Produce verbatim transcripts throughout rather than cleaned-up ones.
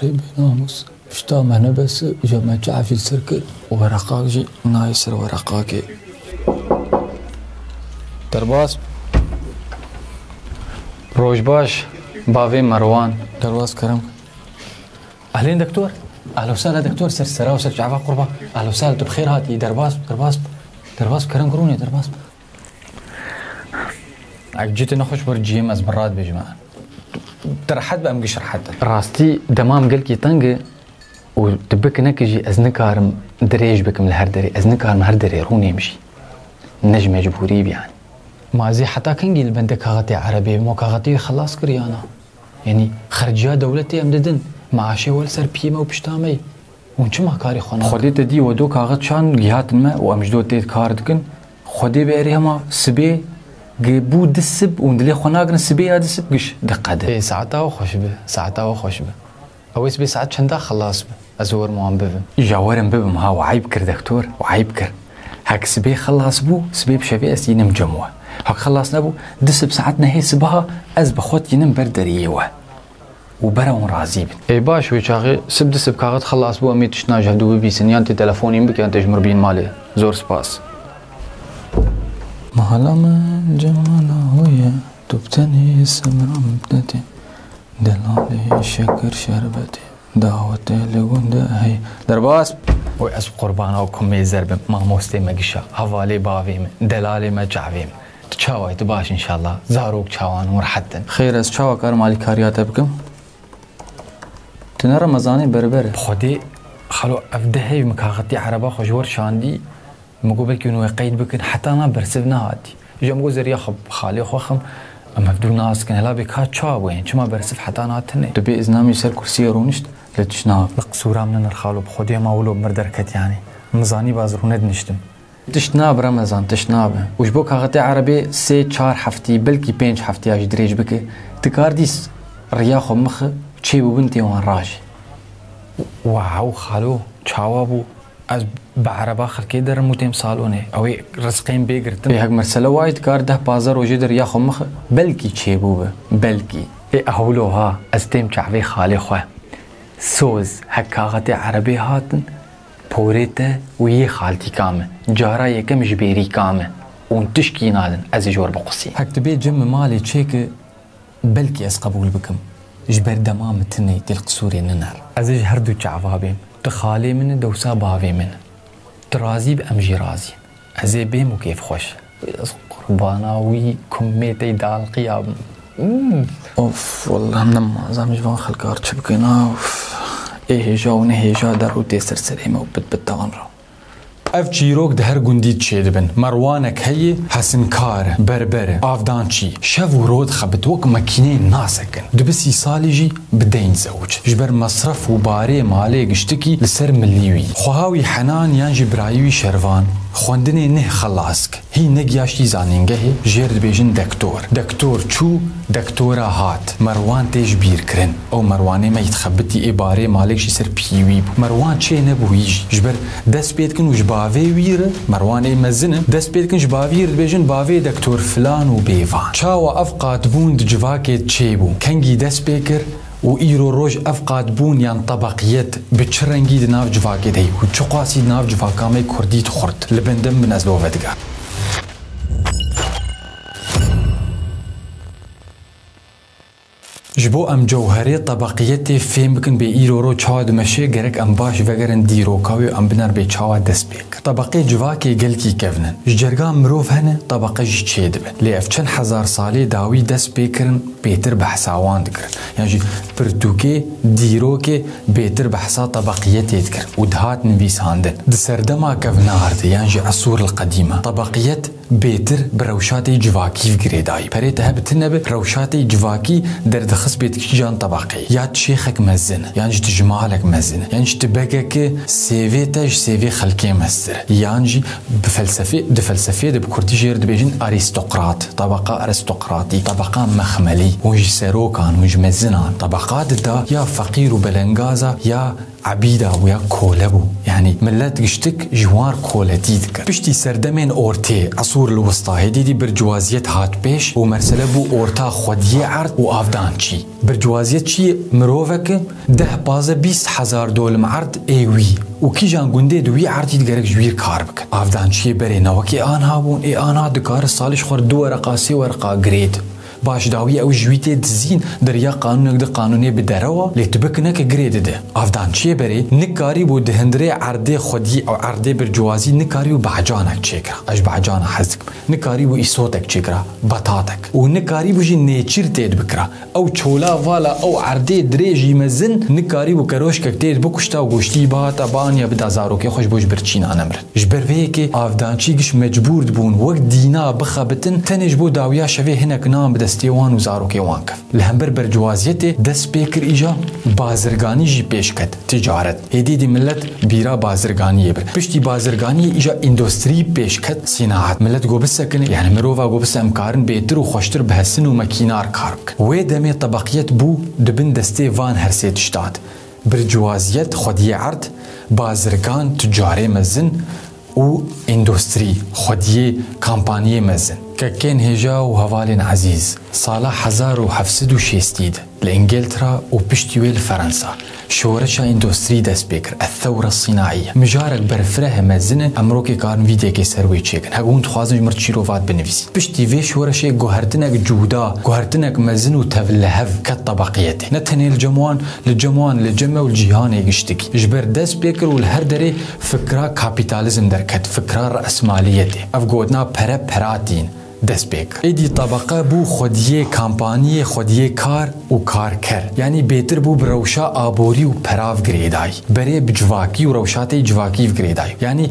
Ê bênamûs, pişta me nebes, ji me çavî ser kir û weraqak jî nayê ser weraqakê. Derbas. Roj baş, bavê Merwan. Derbas kerem. Ehlên doktor. Ehlo sehla doktor, ser sera û ser çava qurban. Ehlo sehla, tu bi xêr hatî. Derbas, derbas, derbas kerem kurûnê, derbas. Ev cî te nexweş, wer ciyê me, ez bi rad bêjim. Te rehet be, em giş rehet in. Rastî, demam gelkî teng e û tu bikineke jî ez nikarim dirêj bikim li her derê. Ez nikarim her derê rûnêm jî. Ne ji mecbûrî bî yani. Ma ez ê heta kengî li bendê kaxetê erebê bim? O kaxetê wî xelas kir yana? Yanî xerciya dewletê em didin. Meaşê we li ser piyê me û pişta me ye. Hûn çima karê xwe nakin? Xwedê te dî we do kaxet çand gihatin me û em ji do tê kar dikin. Xwedê bi erê hema sibê gi bû di sib û dilê xwe nagirin sibê ya di sib giş diqede. Ê, saeta we xweş bi, saeta we xweş bi. Ew ê sibê saet çenda xelas bi? Ez ê werim wan bibim. Îja werim bibim ha, we eyb kir doktor, we eyb kir. Hek sibê xelas bû, sibê bi şevê ez tînim cem we. Hek xelas nebû, di sib saet nehê sibaha ez bi xwe tînim ber deriyê we. û bera hûn razî bin. Ê baş, wê çaxê sib di sib kaxit xelas bû, em ê tiştna ji hevdû bibîsin, yan tê telefonî min bike, yan tê ji min re bîn malê. Zor spas. Mahala min cemala we ye, tu bi tenê semra min bi te tê. Delalê şekir şerbetê, dawetê li gund e hey. Derbas. Oy, ez qurbana û kumê zer bim, mamostê me gişa, hevalê bavê min, delalê me çavê min. Tu çawa yî? Tu baş înşallah. Zarok çawan hûn rehet in. Xêr, ez çawa karim alîkariya te bikim? Tu ne Remezanê berber e. Xwedê, xalo, ev dehê min kaxetî ereba xwe ji we re şandî, min got belkî hûn wê qeyd bikin, heta na bersiv nehatî. Ji min got zeriya xwe xalê xwe xim, em hevdû nas dikin, hela bê ka çawa bû, yani çima bersiv heta na tune? Tu bê izna min ji ser kursiyê rûnişt, lê tu ji nav. Li qisûra min nir xalo, bi Xwedê ma wilo bi mir derket yani. Min zanî ba ez rûne diniştim. Tişt nabe Remezan, tişt nabe. Û ji bo kaxetê erebê sê çar heftî, belkî pênc heftiya jî dirêj bike, tu kar dîs riya xwe mixe, çêbûbin tê wan rajî. Wow, xalo, çawa bû? Ez bi ereba xelkê derim û têm salonê. Ew ê rizqê min bê girtin. Ê hek mesele wayî, tu kar deh pazdeh rojê de riya xwe mixe, belkî çêbûbe, belkî. Ê ewlo ha, ez têm çavê xalê xwe. Soz, hek kaxetê erebê hatin, porê te û yê xaltîka min, cara yekem ji bêrîka min, hûn tişkî nadin, ez ê ji we re biqusînim. Hek tu bê cem min malê çêke, belkî ez qebûl bikim. Ji ber dema min tune yî, tê li qisûrê niner. Ez ê ji her du çava bêm. Tu xalê min î, dewsa bavê min î. Tu razî bî, em jî razî. Ez ê bêm û kêfxweş. Ez qurbana wî kumê te yî dalqiya bim. Hmm. Of, wallah, em ne mazam ji van xelkar çi bikin, of. Ê hêja û ne hêja der û tê ser serê me û pit pit dianre. Ev çîrok di her gundî çêdibin. Merwanek heye, hesinkar e, berber e, avdançî. Şev û roj dixebit, wek makîneyê nasekin. Dibisî salî jî bi deyn zewicî. Ji ber mesref û barê malê giştikî li ser milî wî. Xweha wî Henan yan jî birayî wî Şervan xwendinê neh xelas kir. Hî negiyaştî zanîngehê, jêr dibêjin dektor. Dektor çû, dektora hat. Merwan tê ji bîr kirin. Ew Merwanê me yî dixebitî, ê barê malek jî ser piyî wî bû. Merwan çê nebûyî jî. Ji ber dest pê dikin û ji bavê wî re, Merwan ê mezin in, dest pê dikin ji bavê wî re dibêjin, bavê dektor filan û bêvan. Çawa ev qatbûn di civakê de çêbû? Kengî dest pê kir û îro roj ev qatbûn yan tebeqiyet bi çi rengî di nav civakê de heye û çiqasî di nav civaka me kurdî de xurt? Li bendê bin, ez li we vedigerim. Ji bo em cewherê tebeqiyetê fêm bikin bê îro roj çawa dimeşe, gerek em baş vegerin dîroka wê û em biner bê çawa dest pê kir. Tebeqê civakê gelkî kevn in. Ji cerga mirov hene, tebeqe jî çêdibe. Lê ev çend hezar salê dawî dest pê kirin, bêtir behsa wan dikirin. Yan jî pirtûkê, dîrokê bêtir behsa tebeqiyetê dikir û dihat nivîsandin. Di serdema kevnar de yan jî esûr li qedîme, tebeqiyet bêtir bi rewşatê civakî ve girêdayî. Perê te hebe tune be, rewşatê civakî derdixist bê di kîjan tebeqê. Ya tu şêxek mezin î, yan jî tu ji malek mezin î, yan jî tu begek î, sêvê te ji sêvê xelkê mestir e. Yan jî bi felsefê, di felsefê de bi kurdî jê re dibêjin arîstokrat, tebeqa arîstokratî, tebeqa mexmelî. Hûn ji serokan, hûn ji mezinan tebeqa dida, ya feqîr û belengaza, ya Ebîda bû ya kole bû. Yanî millet giştik ji wan koletî dikir. Piştî serdemên ortê, esûr li wista, hêdî dî bircwaziyet hat pêş û mesele bû orta xwediyê erd û avdançî. Bircwaziyet çi ye? Mirovek deh, pazdeh, bîst hezar dolim erd ê wî û kîjan gundê di wî erdî digerek ji wî kar bikin. Avdançiyê berê ne wekî anha bûn, ê anha dikare salê ji xwe re du wereqa, sê wereqa girê di. Baş, dawî ew ji wî tê dizîn, di riya qanûnek di qanûnê bi derewa, lê tu bikine ke girê dide. Avdançiyê berê nikarî bû di hundirê erdê xwedî û erdê bircwazî nikarî bû behcanek çêkira. Ez ji behcana hez dikim. Nikarî bû îsotek çêkira, betatek. Û nikarî bû jî nêçîr tê dibikira. Ew çola vala, ew erdê dirêjî mezin, nikarî bû keroşkek tê dibikuşta û goştî bihata, baniya bida zarokê xwe ji bo ji birçîna nemrin. Ji ber vê yekê avdançî giş mecbûr dibûn wek dîna bixebitin, tenê ji bo dawiya şevê hinek nan bi destê wan û zarokê wan kevin. Li hember bercwaziyetê dest pê kir îja bazirganî jî pêş ket, ticaret. Hêdî dî millet bîra bazirganiyê bir. Piştî bazirganiyê îja îndustrî pêş ket, sînaet. Millet got bisekine, yanî mirova got bise em karin bêtir û xweştir bi hesin û mekînar kar bikin. Wê demê tebeqiyet bû di bin destê van her sê tişta de. Bircwaziyet, xwediyê erd, bazirgan, ticarê mezin û îndustrî, xwediyê kampaniyê mezin. Kekên hêja û hevalên ezîz, sala hezar û heft sed û şêstî de li Îngiltera û piştî wê li Ferensa şoreşa îndustrî dest pê kir, ethewre sînaîye. Mijarek berfireh e, mezin e, em rokê karin vîdekê ser wê çêkin. Hek hûn dixwazin ji mir çîrovat binivîsin. Piştî vê şoreşê guhertinek cuda, guhertinek mezin û tevlihev ket tebeqiyetê. Ne tenê li cem wan, li cem wan, li cem me û li cîhanê giştikî. Ji ber dest pê kir û li her derê fikra kapîtalîzm derket, fikra re'esmaliyetê. Ev gotina pere peratîn dest pê kir. Êdî tebeqe bû xwediyê kampaniyê, xwediyê kar û karker. Yanî bêtir bû bi rewşa aborî û perav girêdayî. Berê bi civakî û rewşatê civakî girêdayî. Yanî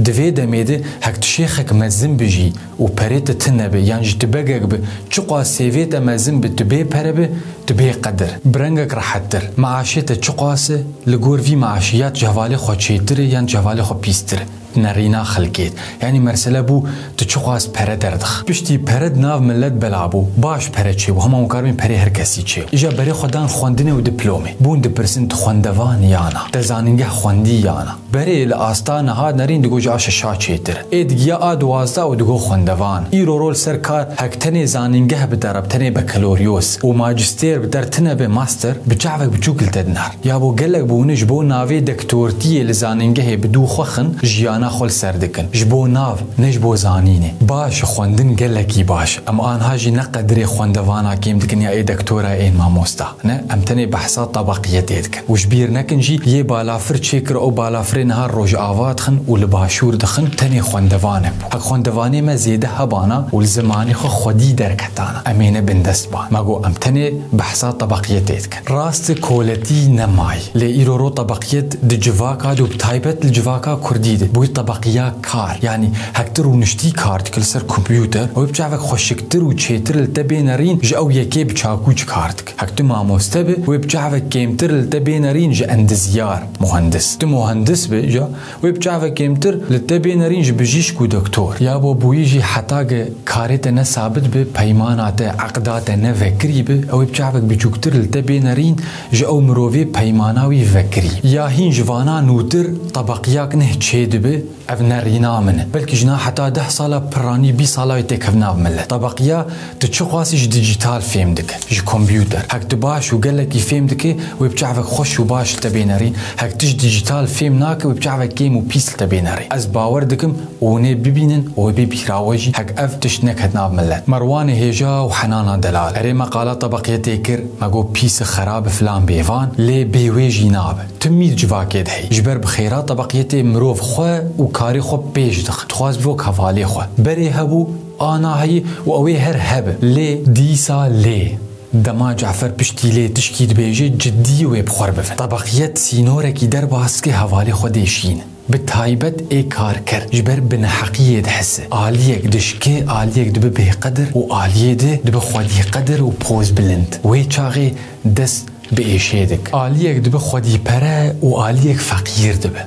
di vê demê de hek tu şêxek mezin bijî û perê te tune be, yan jî tu begek bi, çiqas sêvê te mezin bi, tu bê pere bi, tu bê qedir. Bi rengek rehettir. Meaşê te çiqas e, li gor vî meaşê ya tu ji hevalê xwe çêtir e, yan tu ji hevalê xwe pîstir e. Nerîna xelkê. Yanî mesele bû, tu çiqas pere derdix. Piştî pere di nav millet bela bû. Baş pere çêbû. Hema hûn karibin perê her kesî çê. Îja berê xwe dan xwendinê û diplomê. Bûn dipirsin, tu xwendevan ya na? Te zanîngeh xwendî ya na? Berê li asta niha nerîn digo ji a şeşa çêtir. Ê digiya a duwazdeh û digo xwendevan. Îro rol ser kar hek tenê zanîngeh bi te re, tenê bakaloryos û majistêr bi te re tine be, master, bi çavek biçûk li te dinar. Ya bo gelek bûne ji bo navê dektortiyê li zanîngehê bi dû xwe xin, jiyana xwe li ser dikin. Ji bo nav, ne ji bo zanînê. Baş, xwendin gelekî baş. Em anha jî ne qedirê xwendevana kêm dikin ya ê dektora, ê mamosta. Ne, em tenê behsa tebeqiyetê dikin. Û ji bîr nekin jî yê balafir çêkir, ew balafirê niha Rojava dixin û li Başûr dixin, tenê xwendevanek bû. Hek xwendevanê me zêde hebana û li zimanê xwe xwedî derketana. Em ê ne bindest ban. Me got, em tenê behsa tebeqiyetê dikin. Rast e, koletî nemayî. Lê îro ro tebeqiyet di civaka de û bi taybet li civaka kurdî de bûyî tebeqiya kar. Yanî hek tu rûniştî kar dikî li ser kompûter, ew ê bi çavek xweşiktir û çêtir li te bê nerîn ji ew yekê bi çakû çi kar dike. Hek tu mamoste bi, wê bi çavek kêmtir li te bê nerîn ji endizyar, muhendis. Tu muhendis bi, ja, wê bi çavek kêmtir li te bê nerîn ji bijîşk û doktor. Ya bo bûyî jî heta ge karê te ne sabit bi, peymana te, eqda te ne vekirî bi, ew ê bi çavek biçûktir li te bê nerîn ji ew mirovê peymana wî vekirî. Ya hîn ji vana nûtir tebeqiyak neh çê dibi, Ev nerîna min e. Belkî ji na heta deh sala piranî, bîst sala wê têkevna bi millet. Tebeqiya tu çiqasî ji dîjîtal fêm dike, ji kompûter. Hek tu baş û gelekî fêm dike, wê bi çavek xweş û baş li te bê nerîn. Hek tu ji dîjîtal fêm nake, wê bi çavek kêm û pîs li te bê nerîn. Ez bawer dikim, û hûn ê bibînin û wê bê bîra we jî hek ev tişt neket nav millet. Merwanê hêja û Henana delal. Erê me qala tebeqiyetê kir, me got pîs e, xerab e, filan bêvan, lê bê wê jî nabe. Timî di civakê de heye. Ji ber bi xêra tebeqiyetê mirov xwe û karê xwe pêş dixe. Dixwaz bivo hevalê xwe. Berê hebû, ana heye û ew ê her hebe. Lê dîsa lê. Dema Cafer piştî lê tişkî dibêje, cidî wê bi xwe re bivin. Tebeqiyet sînorekî derbas dike, hevalê xwe dê şînin. Bi taybet ê karker ji ber bineheqiyê dihise. Aliyek dişke, aliyek dibe bêqedir û aliyê di dibe xwedî qedir û poz bilind. Wê çaxê dest bi êşê dik. Aliyek dibe xwedî pere û aliyek feqîr dibe.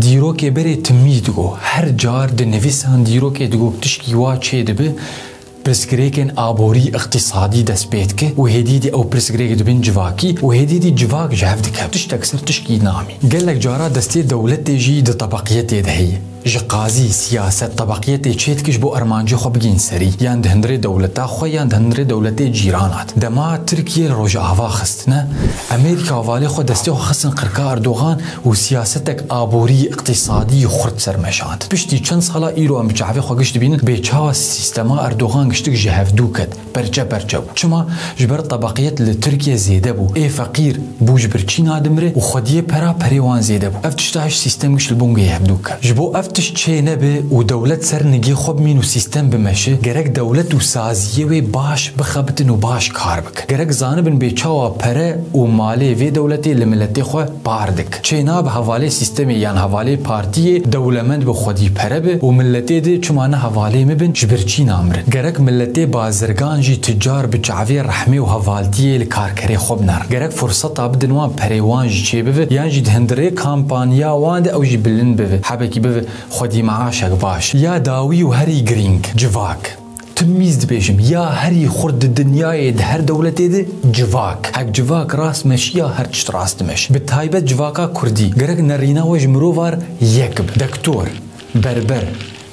Dîrokê berê timî digo. Her car di nivîsan dîrokê digo, tişkî wa çê dibe, Pirsgirêkên aborî, iqtîsadî dest pê dike û hêdî dî ew pirsgirêk dibin civakî û hêdî dî civak ji hev dikevin. Tiştek ser tişkî namî. Gelek cara destê dewletê jî di tebaqiyetê de heye. Ji qazî, siyaset, tebaqiyetê çê dike ji bo armancê xwe bigihîn serî, yan di hundirê dewleta xwe, yan di hundirê dewletê cîran hat. Dema Tirkiye li Rojava xistine, Amerîka hevalê xwe destê xwe xistin qirka Erdogan û siyasetek aborî, iqtîsadî xurt ser meşand. Piştî çend sala îro em bi çavê xwe giş dibînin, bê çawa sîstema Erdogan giştik ji hevdû ket, perçe perçe bû. Çima? Ji ber tebaqiyet li Tirkiye zêde bû. Ê feqîr bû ji birçîna dimire û xwediyê pera perê wan zêde bû. Ev tişta ji sîstem giş li bûngê hevdû ket. Ji bo ev tişt çê nebe û dewlet ser nigê xwe bimîn û sîstem bimeşe, gerek dewlet û saziyê wê baş bixebitin û baş kar bikin. Gerek zanibin bê çawa pere û malê vê dewletê li miletê xwe par dik. Çê nabe hevalê sîstemê yan hevalê partiyê dewlemend bi xwedî pere bi û miletê di çima ne hevalê min bin ji birçîna mirin. Gerek miletê bazirgan jî ticar bi çavê rehmê û hevaltiyê li karkerê xwe binerin. Gerek furseta bidin wan perê wan jî çê bibe yan jî di hundirê kampanya wan de ew jî bilind bibe. Hebekî bibe xwedî meaşek baş. Ya dawî û herî girîng, civak. Timîz dibêjim, ya herî xurt di dinyayê, di her dewletê de civak. Hek civak rast meşiya her tişt rast dimeş. Bi taybet civaka kurdî. Gerek nerîna we ji mirovar yek be. Dektor, berber,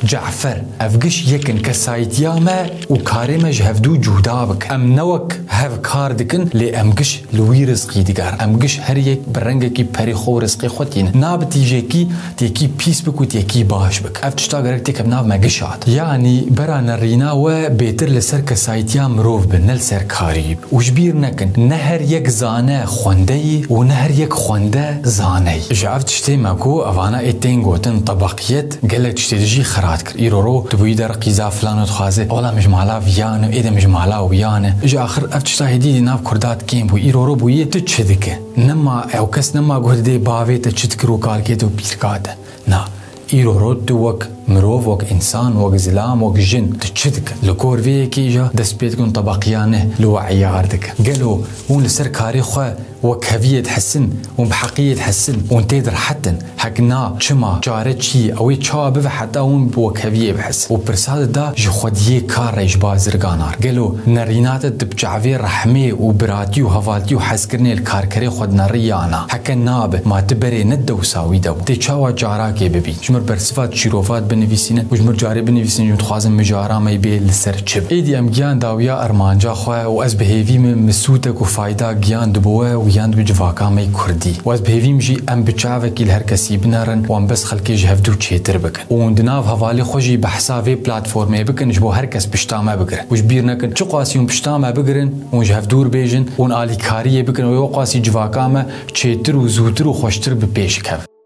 Cafer, ev giş yek in, kesayîtiya me û karê me ji hevdû cuda bike. Em ne wek hev kar dikin, lê em giş li wî rizqî digerin. Em giş her yek bi rengekî perê xwe û rizqê xwe tînin. Na bi tîjekî têkî pîs bik û têkî baş bik. Ev tişta gerek têke bi nav me giş hat. Yanî bera nerîna we bêtir li ser kesayîtiya mirov bi, ne li ser karî bi. Û ji bîr nekin, ne her yek zane xwendeyî û ne her yek xwende zaneyî. Ji ev tiştê me ku evana ê tên gotin tebaqiyet gelek tiştê di jî xerat kir. Îro ro tu bûyî der qîza filan û dixwaze, ola min ji mala viya ne, ê de min ji mala wiya ne. Ji axir ev tişta hêdî di nav kurda di kêm bû. Îro ro bûyî tu çi dike? Nema ew kes nema guh didê bavê te çi dikir û kalkê te û pîrka te. Na. Îro ro tu wek mirov, wek însan, wek zilam, wek jin, tu çi dike? Li gor vê yekê îja dest pê dikin tebeqiyane li we eyar dike. Gelo hûn li ser karê xwe wekheviyê dihesin, hûn bi heqiyê dihesin, hûn tê de rehet in? Hek na, çima, çare çi ye, ew ê çawa bibe heta hûn bi wekheviyê bihesin? Û pirsa dida ji xwediyê kar re, ji bazirgana re. Gelo nerîna te tu bi çavê rehmê û biratî û hevaltî û hezkirinê li karkerê xwe dinerî ya na? Heke nabe, ma tu berê ne dewsa wî de bû. Tê çawa carakê bibîn? Ji mir bersivat, çîrovat binivîsînin û ji mir carê binivîsînin, ji min dixwazin mijara me bê li ser çi be. Êdî em giyan dawiya armanca xwe û ez bi hêvî me misûtek û fayda giyan di bo we û yan di bi civaka me kurdî. Û ez bi hêvî me jî em bi çavekî li her kesî binerin û em bes xelkê ji hevdû çêtir bikin. Û hûn di nav hevalê xwe jî behsa vê platformê bikin, ji bo her kes pişta me bigire. Û ji bîr nekin, çiqasî hûn pişta me bigirin, hûn ji hev dûr bêjin, hûn alîkariyê bikin û wê wexwasî civaka me çêtir û zûtir û xweştir bi pêş kevin.